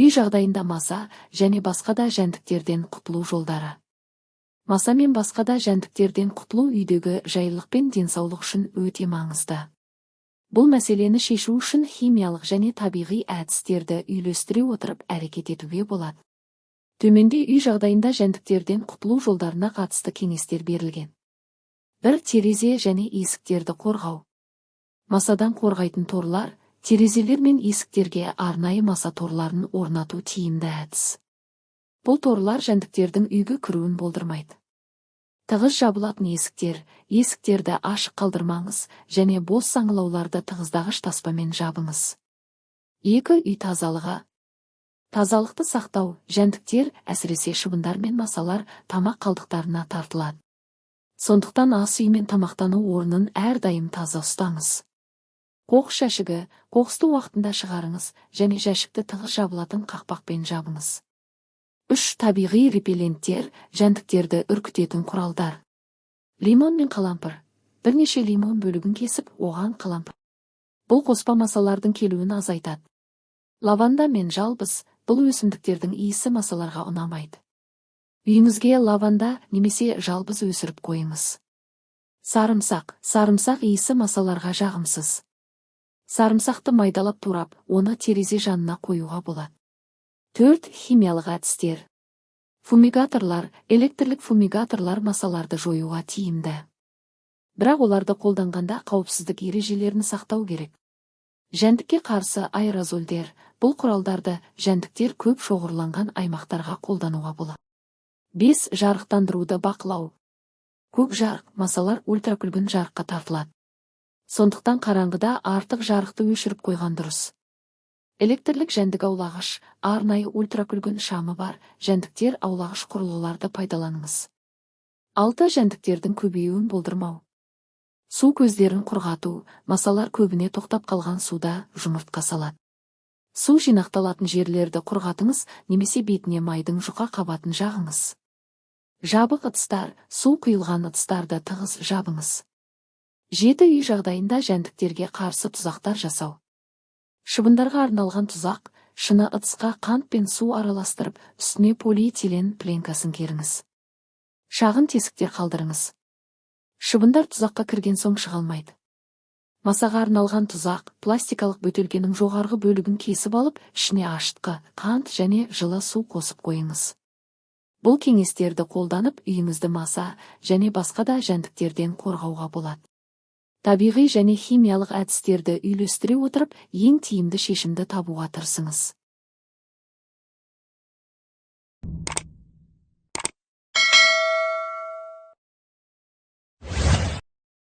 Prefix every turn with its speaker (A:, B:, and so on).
A: Үй жағдайында маса және басқа да жәндіктерден құтылу жолдары. Маса мен басқа да жәндіктерден құтылу үйдегі жайлылық пен денсаулық үшін өте маңызды. Бұл мәселені шешу үшін химиялық және табиғи әдістерді үйлестіре отырып әрекет етуге болады. Төменде үй жағдайында жәндіктерден құтылу жолдарына қатысты кеңестер берілген. 1. Терезе және есіктерді қорғау. Масадан қорғайтын торлар. Терезелер мен есіктерге арнайы маса торларын орнату тиімді әдіс. Бұл торлар жәндіктердің үйге кіруін болдырмайды. Тығыз жабылатын есіктер. Есіктерді ашық қалдырмаңыз және бос саңылауларды тығыздағыш таспамен жабыңыз. 2. Үй тазалығы. Тазалықты сақтау. Жәндіктер, әсіресе шыбындар мен масалар, тамақ қалдықтарына тартылады. Сондықтан ас үй мен тамақтану орнын әрдайым таза ұстаңыз. Қоқыс жәшігі. Қоқысты уақытында шығарыңыз және жәшікті тығыз жабылатын қақпақпен жабыңыз. 3. Табиғи репелленттер, жәндіктерді үркітетін құралдар. Лимон мен қалампыр. Бірнеше лимон бөлігін кесіп, оған қалампыр. Бұл қоспа масалардың келуін азайтады. Лаванда мен жалбыз. Бұл өсімдіктердің иісі масаларға ұнамайды. Үйіңізге лаванда немесе жалбыз өсіріп қойыңыз. Сарымсақ. Сарымсақ иісі масаларға жағымсыз. Сарымсақты майдалап турап, оны терезе жанына қоюға болады. 4. Химиялық әдістер. Фумигаторлар. Электрлік фумигаторлар масаларды жоюға тиімді. Бірақ оларды қолданғанда қауіпсіздік ережелерін сақтау керек. Жәндікке қарсы аэрозольдер. Бұл құралдарды жәндіктер көп шоғырланған аймақтарға қолдануға болады. 5. Жарықтандыруды бақылау. Көп жарық. Масалар ультракүлгін жарыққа тартылады. Сондықтан қараңғыда артық жарықты өшіріп қойған дұрыс. Электрлік жәндік аулағыш, арнайы ультракүлгін шамы бар жәндіктер аулағыш құрылғыларды пайдаланыңыз. 6. Жәндіктердің көбеюін болдырмау. Су көздерін құрғату. Масалар көбіне тоқтап қалған суда жұмыртқа салады. Су жинақталатын жерлерді құрғатыңыз немесе бетіне майдың жұқа қабатын жағыңыз. Жабық ыдыстар. Су құйылған ыдыстарды тығыз жабыңыз. 7. Үй жағдайында жәндіктерге қарсы тұзақтар жасау. Шыбындарға арналған тұзақ. Шыны ыдысқа қант пен су араластырып, үстіне полиэтилен пленкасын керіңіз. Шағын тесіктер қалдырыңыз. Шыбындар тұзаққа кірген соң шыға алмайды. Масаға арналған тұзақ. Пластикалық бөтелкенің жоғарғы бөлігін кесіп алып, ішіне ашытқы, қант және жылы су қосып қойыңыз. Бұл кеңестерді қолданып, үйіңізді маса және басқа да жәндіктерден қорғауға болады. Табиғи және химиялық әдістерді үйлестіре отырып, ең тиімді шешімді табуға тырысыңыз.